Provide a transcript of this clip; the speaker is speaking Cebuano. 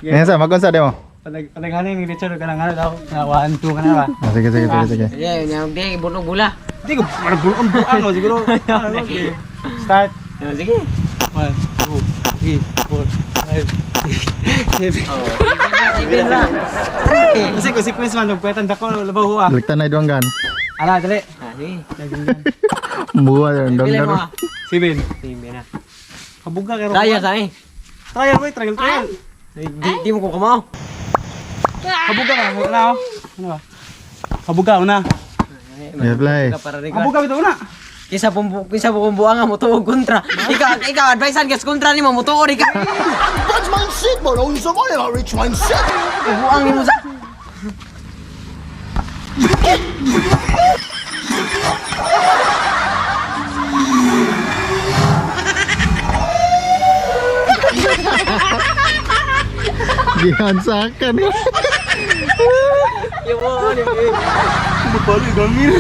Yan sa, magunsa di mo. Panaghanin ni Richard ka lang ano daw. Na 1 2 ka na ba? Ah, sige, sige, sige, sige. Sige, nya di bunog bula. Di ko parang buang buang no siguro. Ano, okay. Start. Ah, sige. 1 2 3 4 5 6 7. Oh, even ra. Kasi kung sequence man nagpwetan dako labaw ah. Liktan na idwanggan. Ala dali. Ah, sige. Buwa yung Pila mo donggan. ah. 7. Sige na. Kabuga kay Trial sa eh. Trial wait, trial trial. Di di mo ko kamao. Kabuga ka wala oh. Ano ba? Kabuga una. Yeah, play. Para rin Kabuga bitaw una. Kisa pong kisa pong buang nga motuo kontra. Ikaw advisean kas kontra nimo motuo ri ka. That's my shit, but unsa ko na rich man shit. Buang nimo sa. Gihansakan. Yo mo ni. Balo gamir.